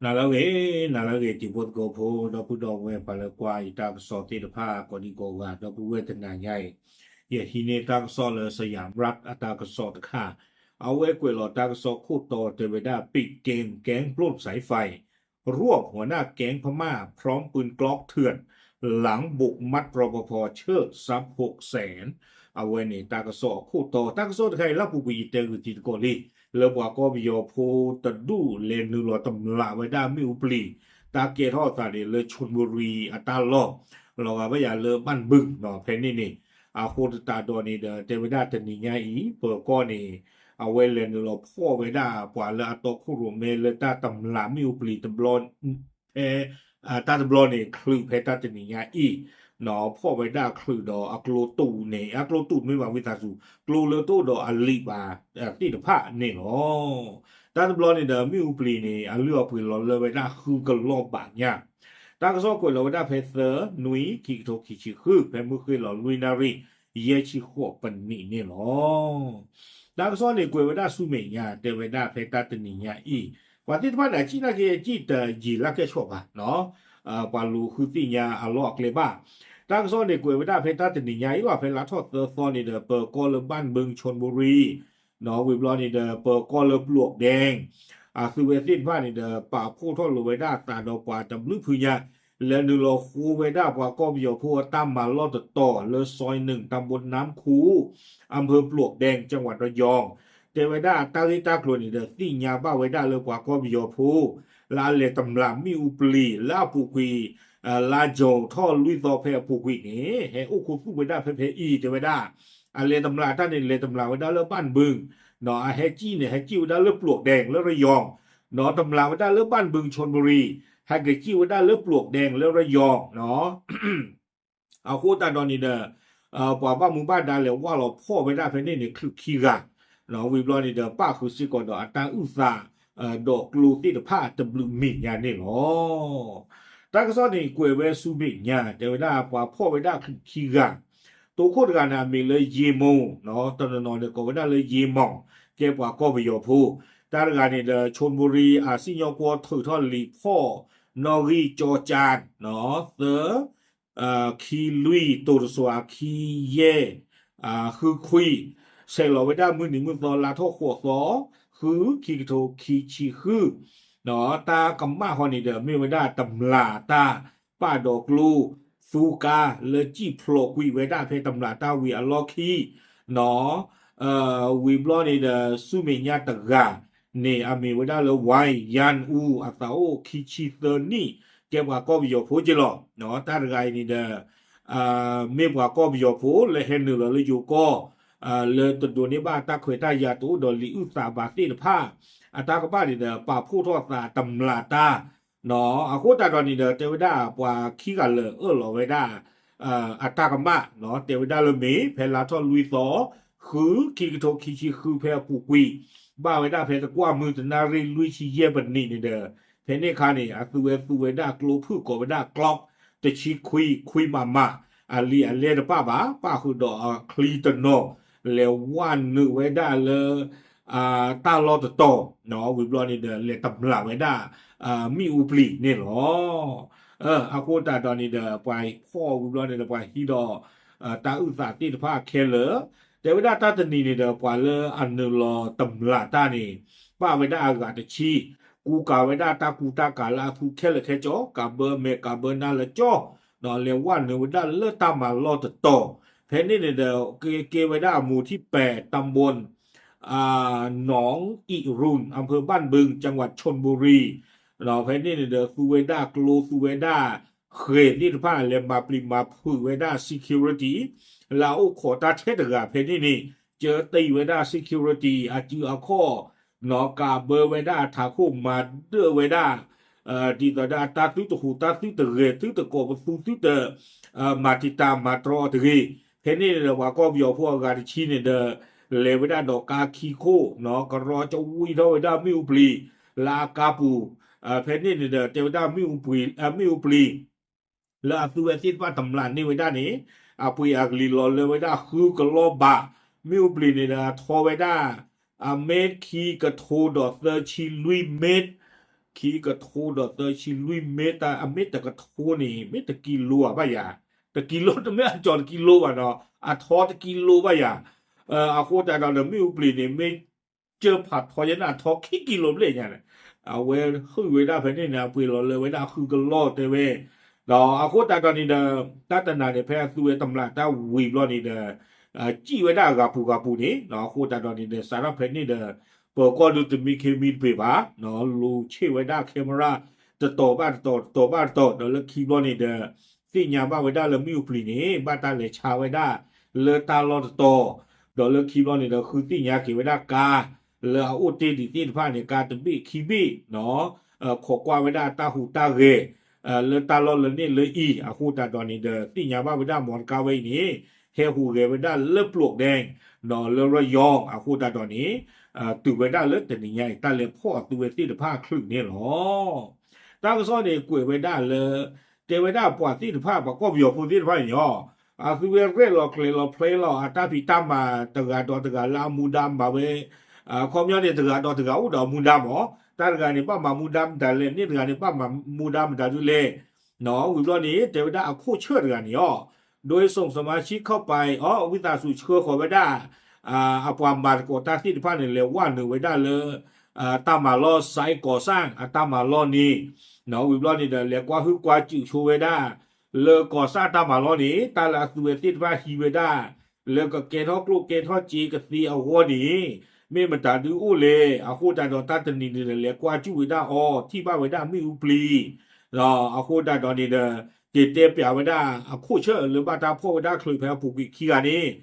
နၤလၢအဂ့ၤ, နၤလၢအဂ့ၤ တံၤဖိသကိးဖိ ဒီပုၢ်ဒီဝဲၢ် ပှၤလၢကွၢ်ယတၢ်ကစီၣ်သ့ၣ်တဖၣ် ကိးဒံကိးဂၤ ဒီပုၢ်ဝဲၢ်တနၤညါအံၤ, ယဟံးန့ၢ်တၢ်ကစီၣ်လၢ Siam Reap အတၢ်ကစီၣ်တခါ, အဝဲကွဲးလီၤတၢ်ကစီၣ်ခိၣ်တီတဲဝဲဒၣ် ပိတ်เกมแก๊งปล้นสายไฟ รวบหัวหน้าแก๊งพม่าพร้อมปืนกล็อกเถื่อน หลังบุกมัด รปภ เชิดทรัพย์ หกแสน အဝဲန့ၣ်တၢ်ကစီၣ်အခိၣ်တီ, တၢ်ကစီၣ်တခါအံၤလၢအပူၤကွံာ်ယတဲဂုာ်တံၤသကိးလံ, လၢပှၤကီၢ်ပယီၤဖိတဒူၣ်လဲၤနုာ်လီၤတမျးဝဲဒၣ်မ့ၣ်အူပျံၤ, တၢ်ကဲထီၣ်အသးန့ၣ်လၢ ชลบุรี အတၢ်လီၢ်, လီၤဂာ်ဘၣ်ယၤလၢ บ้านบึง နီၤ ဖဲန့ၣ်န့ၣ်, အဃိသတးဒီးန့ၣ်ဒီး တဲဝဲဒၣ်တနံၤညါအံၤ ပၢၤကီၢ်န့ၣ် အဝဲလဲၤနုာ်လီၤဖီၣ်ဝဲဒၣ်ပှၤလၢအတီခိၣ်ရိၣ်မဲလၢတၢ်တမျးမ့ၣ်အူပျံၤတဘျီ ဖဲ တၢ်တဘျီန့ၣ် ချုးဖဲတၢ်တနံၤညါအံၤ, ဖီၣ်ဝဲဒၣ်ချုးဒီးအကျိတူးန့ၣ်, အကျိတူးမ့ၢ်ဘၣ်ဝံသးစူၤ, ကျိလၢတအိၣ်ဒီးအလံာ်ဘၣ်သ့ၣ်တဖၣ်န့ၣ်လီၤ. တၢ်တဘျီန့ၣ်ဒီး မ့ၣ်အူပျံၤန့ၣ် အလုၢ်အပှ့ၤလီၤလၢဝဲဒၣ်ဃုကလီၢ်ဘးညါ, တၢ်ကစီၣ်ကွဲးလီၤဝဲဒၣ်ဖဲသၢနွံ ခံကထိခံဆံဃု ဖဲမုၢ်ဃ့ၢ်လီၤလွံၢ်နၣ်ရံၣ် ယဲၢ်ဆံဃိးပနံးန့ၣ်လီၤ. တၢ်ကစီၣ်န့ၣ်ကွဲးဝဲဒၣ်ဆူမဲာ်ညါ တဲဝဲဒၣ်ဖဲတၢ်တနံၤညါအံၤ, ပှၤသ့ၣ်တဖၣ်န့ၣ် အစံၣ်နာ်က့ အစံၣ်တယံာ်လၢ်ကဲၣ်ဆိးဘၣ်, ပှၤလူၤဃုသ့ၣ်ညါအလီၢ်အကျဲဘၣ်. တၢ်ကစီၣ်န့ၣ်ကွဲးဝဲဒၣ်ဖဲတၢ်တနံၤညါအံၤလီၤ, ဖဲလါထီၣ်သၢသီန့ၣ်ဒီး ပၢၤကီၢ်လၢ บ้านบึง ชลบุรี ဝံၤဘျီန့ၣ်ဒီး ပၢၤကီၢ်လၢ ပျွၣ်ဒဲ, အသုဝဲသ့ၣ်တဖၣ်န့ၣ်ဒီး ပာ်ဖှိၣ်ထီၣ်လိာ်ဝဲဒၣ်အသးဒီးပှၤတဘျုးဖုညါ, လဲၤနုာ်လီၤဃိဝဲဒၣ်ပှၤကီၢ်ပယီၤဖိအတၢ်မၤလီၢ်တတီၤလၢ ซอยหนึ่ง ตำบลน้ำคู อำเภอปลวกแดง จังหวัดระยอง, တဲဝဲဒၣ်တၢ်ဂ့ၢ်တၢ်ကျိၤန့ၣ်ဒီး သ့ၣ်ညါဘၣ်ဝဲဒၣ်လၢပှၤကီၢ်ပယီၤဖိ လၢအလဲၤတမျးမ့ၣ်အူပျံၤ လၢအပူၤကွံာ် လါယူၤထီၣ်လွံၢ်သီဖဲအပူၤကွံာ်န့ၣ် ဟဲအိၣ်ခူသူၣ်ဝဲဒၣ်ဖဲဖဲအံၤ တဲဝဲဒၣ်, အလဲၤတမျးတၢ်န့ၣ် လဲၤတမျးဝဲဒၣ်လၢ บ้านบึง, အဟဲစံၣ်န့ၣ် ဟဲစံၣ်ဝဲဒၣ်လၢ ပျွၣ်ဒဲ လၢ ระยอง, တမျးဝဲဒၣ်လၢ บ้านบึง ชลบุรี, ဟဲက့ၤစံၣ်ဝဲဒၣ်လၢ ပျွၣ်ဒဲ လၢ ระยอง အဃိသတးဒီးန့ၣ်ဒီး ပှၤဘၣ်မူဘၣ်ဒါလဲၤဝၢ်လီၤဖီၣ်ဝဲဒၣ်ဖဲန့ၣ်န့ၣ် ချုးခံဂၤ, ဝံၤဘျီန့ၣ်ဒီး ပၣ်ဃုာ်စ့ၢ်ကီးဒီးအတၢ်အုၣ်သး ဒီးကျိသ့ၣ်တဖၣ်တဘျုးမဲာ်ညါန့ၣ်လီၤ. တၢ်ကစီၣ်န့ၣ်ကွဲးဝဲဆူမဲာ်ညါ တဲဝဲဒၣ်ပှၤဖီၣ်ဝဲဒၣ်ချုးခံဂၤ, တိခိၣ်တဂၤန့ၣ် အမံၤလၢ ယ့မိၢ်, တနီၤနီၤန့ၣ်ကိးဝဲဒၣ်လၢ ယ့မီၢ်, ကဲပှၤကီၢ်ပယီၤဖိ, တၢ်တဂၤန့ၣ်ဒီး ชลบุรี အစံၣ်ညီၣ်ကွီၢ်ထုးထီၣ်လံာ်ဖီၣ် နီၣ်ဂံၢ်ကၠီကၠၢ်, သၢ ခံလွံၢ် တိၤတစွၤ ခံယဲၢ် ဃုခွံ, ဆဲးလီၤဝဲဒၣ်မုၢ်နံၤမုၢ်သီလါထီၣ်ဃိးသီ ဃု ခံကထိခံဆံဃု, တၢ်ကမၣ်ဃီန့ၣ်ဒီး မ့ၢ်ဝဲဒၣ်တမျးတၢ်ပာ်ဒီးကျိ သူကါလၢစံၣ်ဖျိးကွံာ်ဝဲဒၣ်ဖဲတမျးတၢ်ဝံၤအလီၢ်ခံ, ဝံၤဘျီန့ၣ်ဒီး ဆူမဲာ်ညါတဂၤန့ၣ် အမံၤဝဲဒၣ်လၢ ဝၢၢ်ယၢၣ်အူ, အသးအိၣ်ခံဆံသၢနံၣ်, ကဲပှၤကီၢ်ပယီၤဖိက့လီၤ. တၢ်တဂၤအံၤန့ၣ်ဒီး မ့ၢ်ပှၤကီၢ်ပယီၤဖိလၢဟဲနုာ်လီၤလၢယိၤကီၢ် လၢတဒိးန့ၢ်ဘၣ်တၢ်ခွဲးတၢ်ယာ်တအိၣ်ဒီးလံာ်အုၣ်သးဘၣ်သ့ၣ်တဖၣ် အတၢ်ကမၣ်န့ၣ်ဒီး ပာ်ဖှိၣ်ထီၣ်သးတမျးတၢ်, အဃိသတးဒီးန့ၣ်ဒီး တဲဝဲဒၣ်ပှၤခံဂၤလၢာ်အၢၣ်လီၤဝဲဒၣ် အတၢ်ကမၣ်, တဲဝဲဒၣ်လၢမ့ၢ်ဖဲလါထီၣ်လွံၢ်သီ ဃု ခံကထိခံဆံဃု ဖဲအပူၤကွံာ် ဘၣ်ဝဲဒၣ်ဖဲတကွၢ်မုၢ်တနၣ်ရံၣ်လွံၢ်ဆံယဲၢ်ပနံးန့ၣ်ဒီး ဖဲန့ၣ်အခါန့ၣ် အသုဝဲသူဝဲဒၣ်ကျိဖုၣ်ကိးဝဲဒၣ် Glock တဆံခွံ ခွံမမ, အလံာ်အလဲၢ်တပၣ်ဘၣ်, ပၣ်ဃုာ်ဒီးအချံတနီၤ လဲၤဝၢ်နုာ်ဝဲဒၣ်လၢ တၢ်လီၢ်တတီၤ, ဝံၤဘျီန့ၣ်ဒီး လဲၤတမျးဝဲဒၣ် မ့ၣ်အူပျံၤန့ၣ်လီၤ. အဃိသတးဒီးန့ၣ်ဒီး ပှၤဖီၣ်ဝံၤဘျီန့ၣ်ဒီး ပှၤဟံးဒီး တၢ်အုၣ်သးသ့ၣ်တဖၣ်ခဲလၢာ်, တဲဝဲဒၣ်တၢ်တနံၤန့ၣ်ဒီး ပှၤလၢအနုာ်လီၤတမျးတၢ်န့ၣ် ပၣ်ဝဲဒၣ်အဂၤတဆံ, ကူကၤဝဲဒၣ်တၢ်ကူတၢ်ကၤလၢအသူခဲလၢာ်ခဲဆ့, ကးဘၢမဲာ်ကးဘၢနါလၢကၠီ, ဒီးလဲၤဝၢ်နုာ်ဝဲဒၣ်လၢတၢ်မၤလီၢ်တတီၤ, ဖဲန့ၣ်န့ၣ်ဒီး ကဲဝဲဒၣ်အမူၤထံၣ်ပဲာ် ตำบล หนองอิรุณ อำเภอบ้านบึง จังหวัดชลบุรี ဖဲန့ၣ်န့ၣ်ဒီး သူဝဲဒၣ်ကျိ သူဝဲဒၣ်ဃဲၤသ့ၣ်တဖၣ် လဲၤမၤပျံၤမၤဖုးဝဲဒၣ် security လၢအအိၣ်ခိးတၢ်ထဲတဂၤဖဲန့ၣ်န့ၣ်, ကၢတံၢ်ဝဲဒၣ် security အစုအခီၣ်, ကးဘၢဝဲဒၣ်အထးခိၣ်မၤဒၢၣ်ဝဲဒၣ် ဒ်သိးဒီးတၢ်သုတဟူးတၢ်သုတဂဲၤသုတကိးပသူသုတ မၤတံာ်တာ်မၤတြီအီၤတဂ့ၤ, ဖဲန့ၣ်န့ၣ်ဒီး ပှၤကီၢ်ပယီၤဖိအဂၤတဆံန့ၣ်ဒီး လဲၤဝဲဒၣ်ဒီးကါခံခိၣ်, ကရီကဝံၣ်ထီၣ်ဝဲဒၣ်မ့ၣ်အူပျံၤ လၢအကါပူၤ, ဖဲန့ၣ်န့ၣ်ဒီး တဲဝဲဒၣ်မ့ၣ်အူပျံၤ လၢအသုဝဲသ့ၣ်တဖၣ်တမျးန့ၢ်ဝဲဒၣ်န့ၣ် အပှ့ၤအကလံၤလီၤလၢဝဲဒၣ်ဃုကလီၢ်ဘး, မ့ၣ်အူပျံၤန့ၣ်ဒီး အထီဝဲဒၣ် အမ့ၢ်ခံကထိဒီးသၢဆံလွံၢ်မ့ၢ်, တ ခံကထိဒီးသၢဆံလွံၢ်မ့ၢ်တၢ် အမ့ၢ်တကထိန့ၣ် မ့ၢ်တကံလိဧါဘၣ်ယၤ, တကံလိတမ့ၢ်အကၠီၤတကံလိဘၣ်နီၤ, အထီတကံလိဘၣ်ယၤ, အဃိသတးဒီး မ့ၣ်အူပျံၤန့ၣ် မ့ၢ် ကၢၢ်ဖးထီယဲန့ၣ် အထီခံကံလိဘျဲၣ်ညါန့ၣ်, အဝဲဟုၣ်ဝဲဒၣ်ဖဲန့ၣ်န့ၣ် အပှ့ၤလီၤလၢဝဲဒၣ်ဃုကလီၢ်တဲဝဲ, ဒီးအဃိသတးဒီးန့ၣ်ဒီး တၢ်တနၤန့ၣ် ဖဲအသုဝဲတမျးတၢ်ဝံၤဘျီန့ၣ်ဒီး စံၣ်ဝဲဒၣ်အဂၤပူၤဂၤပူၤန့ၣ်, အဃိသတးဒီးန့ၣ်ဒီး စးထီၣ်ဖဲန့ၣ်ဒီး ပၢၤကီၢ်ဒုတမံခ့မံတပ့ၤဘၣ်, လူၤဆ့ၣ်ဝဲဒၣ် camera တတီၤဘၣ်တတီၤ တတီၤဘၣ်တတီၤ ဒီးလၢခံဘျီန့ၣ်ဒီး သ့ၣ်ညါဘၣ်ဝဲဒၣ်လၢမ့ၣ်အူပျံၤန့ၣ် ဘၣ်တၢ်လဲၤဆါဝဲဒၣ်လၢတၢ်လီၢ်တတီၤ, ဒီးလၢခံဘျီန့ၣ်ဒီး ဃုသ့ၣ်ညါက့ၤဝဲဒၣ်ကါ လၢအအိၣ်တ့ၢ်ဒံးသ့ၣ်တဖၣ်န့ၣ် ကါတဘ့ၣ်ခံဘ့ၣ်, ခိးကွၢ်ဝဲဒၣ်တၢ်ဟူးတၢ်ဂဲၤ လၢတၢ်လီၢ်လၢန့ၣ်လၢအံၤ, အဃိသတးဒီးန့ၣ်ဒီး သ့ၣ်ညါဘၣ်ဝဲဒၣ် မော်တော်ကား ဝဲအံၤန့ၣ် ဟဲဟူးဂဲၤဝဲဒၣ်လၢပျိးဒဲ လၢ ระยอง အဃိသတးဒီးန့ၣ် တုၤဝဲဒၣ်လၢတနံၤညါအံၤ တၢ်လဲၤဖီၣ်အသုဝဲသ့ၣ်တဖၣ်အချုးန့ၣ်လီၤ. တၢ်ကစီၣ်န့ၣ် ကွဲးဝဲဒၣ်လၢ တဲဝဲဒၣ်ပှၤသ့ၣ်တဖၣ် ပှၤကီၢ်ပယီၤဖိသ့ၣ်တဖၣ်န့ၣ်လီၤ, အသုဝဲရဲၣ်လီၤကျဲၤလီၤဖျဲလီၤ အတၢ်ဖံးတၢ်မၤတဂၤဒီးတဂၤလၢအမူဒါမၤဝဲ, အခီပညီန့ၣ် တဂၤဒီးတဂၤအိၣ်ဒီးအမူဒါမး, တၢ်တဂၤန့ၣ် ဘၣ်မၤမူဒါမတၤလဲၣ်, န့ၣ်တဂၤန့ၣ် ဘၣ်မၤမူဒါမတၤဒုလဲၣ်, ဝံၤဘျီန့ၣ် တဲဝဲဒၣ်အခိၣ်ဆၢၣ်တဂၤန့ၣ်လီၤ, ဒိစူၣ်စမါဆံခီပၤအီၤ ဝံသးစူၤဆှၢဃီၤဝဲဒၣ် အပှၤမၤသကိးတၢ်သ့ၣ်တဖၣ်န့ၣ် လဲၤဝဲနုာ်ဝဲဒၣ်လၢ တၢ်မၤလီၢ် စဲးကီးစၢ် အတၢ်မၤလီၢ်န့ၣ်, ဝံၤဘျီန့ၣ်ဒီး လဲၤကွၢ်ဟုၣ်ကွၢ်စူၣ်ဆိဝဲဒၣ် လၢကီးစၢ်တၢ်မၤလီၢ်န့ၣ် တၢ်လၢအသုဝဲသ့ၣ်တဖၣ်ဟံးဝဲဒၣ် လၢကကဲထီၣ်ကျိၣ်ကဲထီၣ်စ့ကသ့အဂီၢ်န့ၣ် မ့ၢ်မတၤဒုအိၣ်လဲၣ်, အဃိသတးဒီးတၢ်တနံၤန့ၣ်ဒီး လဲၤကွၢ်စူၣ်ဝဲဒၣ်အီၤ ထံၣ်ဘၣ်ဝဲဒၣ်မ့ၣ်အူပျံၤ အဃိသတးဒီးန့ၣ်ဒီး က့ၤတဲပျးဝဲဒၣ်အခိၣ်ဆၢၣ်လၢဘၣ်တၢ်ဖီၣ်ဝဲဒၣ်ချုးဖဲအပူၤကွံာ်ခံဂၤန့ၣ်,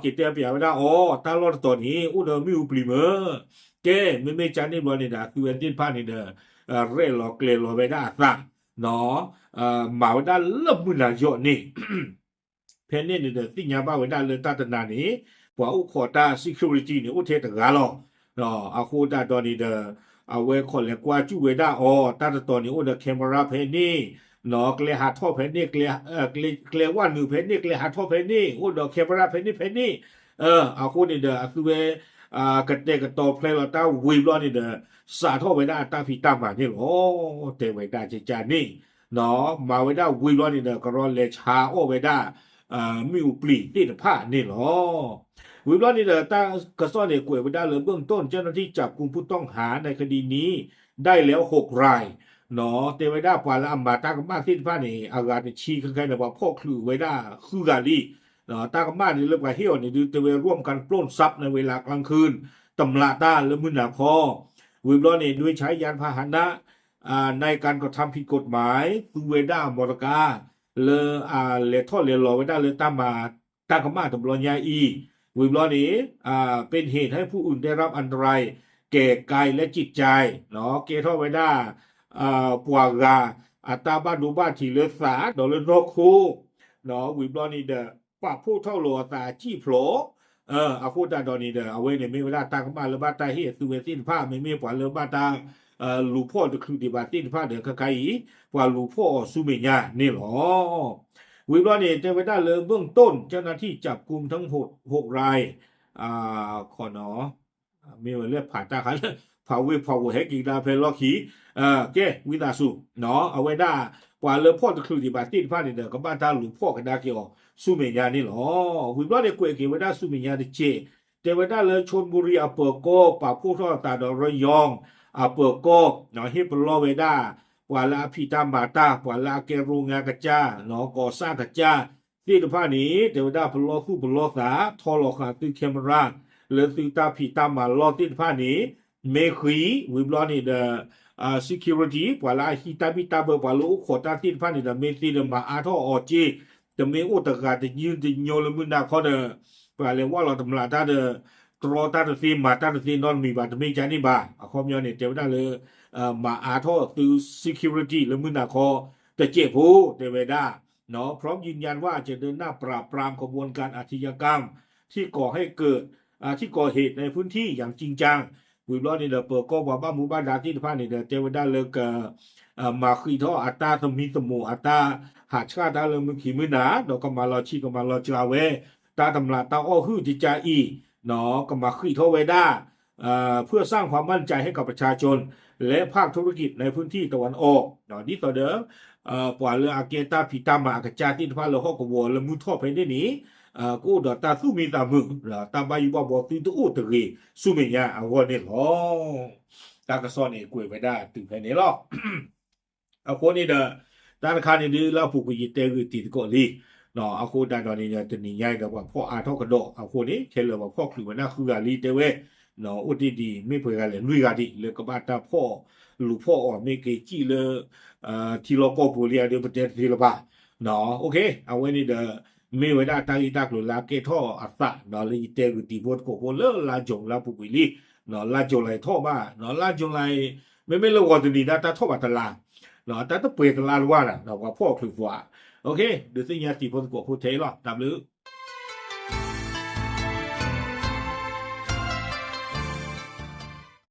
က့ၤတဲပျးဝဲဒၣ်အီၤ တၢ်လီၢ်တတီၤန့ၣ် အိၣ်ဒီးမ့ၣ်အူပျံၤမ့ၢ်, ကဲ မ့မ့ၢ်ကန့ၣ်ဘျီန့ၣ်ဒီး အသုဝဲသ့ၣ်တဖၣ်န့ၣ်ဒီး ရဲၣ်လီၤကျဲၤလီၤဝဲဒၣ်အသး မၤဝဲဒၣ်လၢမုၢ်နၤယီၤန့ၣ် ဖဲန့ၣ်န့ၣ်ဒီး သ့ၣ်ညါဘၣ်ဝဲဒၣ်လၢတၢ်တနၤန့ၣ် ပှၤအိၣ်ခိးတၢ် security န့ၣ် အိၣ်ထဲတဂၤလီၤ. အဃိသတးဒီးန့ၣ်ဒီး အဝဲခိးလဲၤကွၢ်စူၣ်ဝဲဒၣ်အီၤ တၢ်တတီၤန့ၣ် အိၣ်ဒီး camera ဖဲန့ၣ်, ကျဲဟးထီၣ်ဖဲန့ၣ်, ကျဲဝဲနုာ်ဖဲန့ၣ်, ကျဲဟးထီၣ်ဖဲန့ၣ်, အိၣ်ဒီး camera ဖဲန့ၣ်ဖဲန့ၣ်, အဃိန့ၣ်ဒီး အသုဝဲ ကတဲာ်ကတီၤဖျဲလီၤတၢ်ဝံၤဘျီန့ၣ်ဒီး စးထီၣ်ဝဲဒၣ်အတၢ်ဖံးတၢ်မၤန့ၣ်လီၤ. တဲဝဲဒၣ်ကကန့ၣ် မၤဝဲဒၣ်ဝံၤဘျီန့ၣ်ဒီး ကရီလဲၤဆါအီၣ်ဝဲဒၣ် မ့ၣ်အူပျံၤသ့ၣ်တဖၣ်န့ၣ်လီၤ. ဝံၤဘျီန့ၣ်ဒီး တၢ်ကစီၣ်န့ၣ် ကွဲးဝဲဒၣ်လၢ เบื้องต้น เจ้าหน้าที่จับกุมผู้ต้องหาในคดีนี้ได้แล้วหกราย တဲဝဲဒၣ်ပှၤလၢအမၤတၢ်ကမၣ်သ့ၣ်တဖၣ်န့ၣ် အဂၤတဆံခဲခဲန့ၣ် ပှၤဖီၣ်ချုးဝဲဒၣ်ဃုဂၤလံ. တၢ်ကမၣ်န့ၣ်လၢပှၤဟ့ၣ်အီၤန့ၣ်ဒုး တဲဝဲ ร่วมกันปล้นทรัพย์ในเวลากลางคืน တမျးတၢ်လၢမုၢ်နၤခီ ဝံၤဘျီန့ၣ် ด้วยใช้ยานพาหนะ ในการกระทำผิดกฎหมาย သူဝဲဒၣ်အမော်တော်ကား လၢအလဲၤထီၣ်လဲၤလီၤဝဲဒၣ်လၢတၢ်မၤတၢ်ကမၣ်တဘျီညါအံၤ, ဝံၤဘျီန့ၣ် เป็นเหตุให้ผู้อื่นได้รับอันตรายแก่กายและจิตใจ ကဲထီၣ်ဝဲဒၣ် ပှၤဂၤ အတၢ်ဘၣ်ဒိဘၣ်ထံးလၢသး ဒီးလၢနီၢ်ခိ ဝံၤဘျီန့ၣ်ဒီး ပာ်ဖှိၣ်ထီၣ်လိာ်အသးအစံၣ်ဖျိး အဃိသတးဒီးန့ၣ်ဒီး အဝဲန့ၣ်မ့ၢ်ဝဲဒၣ်တၢ်ကမၣ်လၢဘၣ်တၢ်ဟ့ၣ်အသုဝဲသ့ၣ်တဖၣ် မ့မ့ၢ်ပှၤလၢဘၣ်တၢ် လူၤဖီၣ်တချုးဒံးဘၣ်သ့ၣ်တဖၣ်ဒီး ခဲခါအံၤ ပှၤလူၤဖီၣ်အီၤဆူမဲာ်ညါန့ၣ်လီၤ. ဝံၤဘျီန့ၣ် တဲဝဲဒၣ်လၢ เบื้องต้น เจ้าหน้าที่จับกุมทั้งหกราย ခီနီၤ မ့ၢ်ဝဲလၢဖးတၢ်ခါလၢ ဖးဝ့ၢ်ဖးဝီၤဟဲက့ၤကဒါဖဲလီၢ်ခံ ကဲ ဝံသးစူၤ အဝဲဒၣ် ပှၤလၢဖီၣ်တချုးဒံးဘၣ်သ့ၣ်တဖၣ်န့ၣ်ဒီး ကဘၣ်တၢ်လူၤဖီၣ်ကဒါက့ၤအီၤဆူမဲာ်ညါန့ၣ်လီၤ. ဝံၤဘျီန့ၣ် ကွဲးက့ၤဝဲဒၣ်ဆူမဲာ်ညါတစဲး တဲဝဲဒၣ်လၢ ชลบุรี အပၢၤကီၢ် ပာ်ဖှိၣ်ထီၣ်အသးဒီး ระยอง အပၢၤကီၢ် ဟ့ၣ်ပလီၢ်ဝဲဒၣ် ပှၤလၢအဖံးတၢ်မၤတၢ် ပှၤလၢအကဲ โรงงาน ကစၢ် ကီးစၢ်ကစၢ် သ့ၣ်တဖၣ်န့ၣ် တဲဝဲဒၣ်ပလီၢ်သူၣ်ပလီၢ်သး ထီလီၤဃာ်သု camera လၢသုတၢ်ဖံးတၢ်မၤလီၢ်သ့ၣ်တဖၣ်န့ၣ် မ့ၢ်ဃံ ဝံၤဘျီန့ၣ်ဒီး security ပှၤလၢအဟံးတၢ်ဘံၣ်တၢ်ဘၢ ပှၤလၢအိၣ်ခိးတၢ်သ့ၣ်တဖၣ်န့ၣ်ဒီး မ့ၢ်သ့ဒီးမၤအါထီၣ်အီၤစ့ တမ့ၢ်အိၣ်တဂၤတယုၢ်တညိလၢမုၢ်နၤခီဒီး ပှၤလဲၤဝၢ်လီၤတမျးတၢ်ဒီး တြီတၢ်တသ့ မၤတၢ်တသ့နီတမံၤဘၣ် တမ့ၢ်ကန့ၣ်ဘၣ်. အခီပညီန့ၣ် တဲဝဲဒၣ်လၢ မၤအါထီၣ်သု security လၢမုၢ်နၤခီတစဲးဖိ တဲဝဲဒၣ် พร้อมยืนยันว่าจะเดินหน้าปราบปรามขบวนการอาชญากรรมที่ก่อให้เกิด ที่ก่อเหตุในพื้นที่อย่างจริงจัง ဝံၤဘျီန့ၣ်ဒီး ပၢၤကီၢ်ပှၤဘၣ်မူဘၣ်ဒါသ့ၣ်တဖၣ်န့ၣ်ဒီး တဲဝဲဒၣ်လၢက မၤဃံးထီၣ်အတၢ်သမံသမိး အတၢ်ဟးဆှၣ်တၢ်လၢမုၢ်ခံမုၢ်နၤ ဒီးကမၤလီၤဆံးကမၤလီၤစှၤဝဲ တၢ်တမျးတၢ်အီၣ်ဟုၣ်တကါအံၤ ကမၤဃံးထီၣ်ဝဲဒၣ် เพื่อสร้างความมั่นใจให้กับประชาชน တၢ် และภาคธุรกิจในพื้นที่ตะวันออก ဒ်သိးဒီး ပှၤလၢအကဲတၢ်ဖံးတၢ်မၤအကစၢ်သ့ၣ်တဖၣ်လၢဟီၣ်ကဝီၤလၢမုၢ်ထီၣ်ဖဲန့ၣ်န့ၣ် ကအိၣ်ဒီးတၢ်သူၣ်မံသးမုာ် တၢ်ဘၣ်ယိၣ်ဘၣ်ဘှီသုတအိၣ်တဂ့ၤ ဆူမဲာ်ညါအဂီၢ်န့ၣ်လီၤ. တၢ်ကစီၣ်န့ၣ်ကွဲးဝဲဒၣ်တုၤဖဲန့ၣ်လီၤ. အဃိန့ၣ်ဒီး တၢ်တခါန့ၣ်ဒုး လၢအပူၤကွံာ်ယတဲဂုာ်တံၤသကိးလံ. အဃိသတးဒီးန့ၣ်ဒီး တနံၤညါအံၤဒီး ပှၤဖီၣ်အါထီၣ်ကဒီး အဃိန့ၣ် ခဲလၢာ်ပှၤဖီၣ်ချုးဝဲဒၣ်ဃုဂၤလံတဲဝဲ အိၣ်တ့ၢ်ဒံး မ့ၢ်ပှဲၤဂၤလဲၣ် လွံၢ်ဂၤဒံး လၢကဘၣ်တၢ်ဖီၣ်လူၤဖီၣ်အီၤ မ့ၢ်က့ၤစံၣ်လၢ ထံလီၢ်ကီၢ်ပူၤလံဧါဒီး ပတဲတသ့လၢၤဘၣ်. အဝဲန့ၣ်ဒီး မ့ၢ်ဝဲဒၣ်တၢ်ဂ့ၢ်တၢ်ကျိၤလၢအကဲထီၣ်အသး လၢယတဲဂုာ်တံၤဖိသကိးဖိလၢလါယူၤလါပူၤကွံာ်လံ. လါယူၤလါထီၣ်ဘၣ် လါယူၤလါ မ့မ့ၢ်လၢဂီၤတနံၤဒၣ်တၢ်ထီၣ်ဘၣ်တလါ တၢ်တပှဲၤတလါတဝၢ်နၤ ပှၤဖီၣ်ချုးပှၤ ဒုးသ့ၣ်ညါတံၤဖိသကိးဖိထဲအံၤလီၤ. တၢ်ဘျုး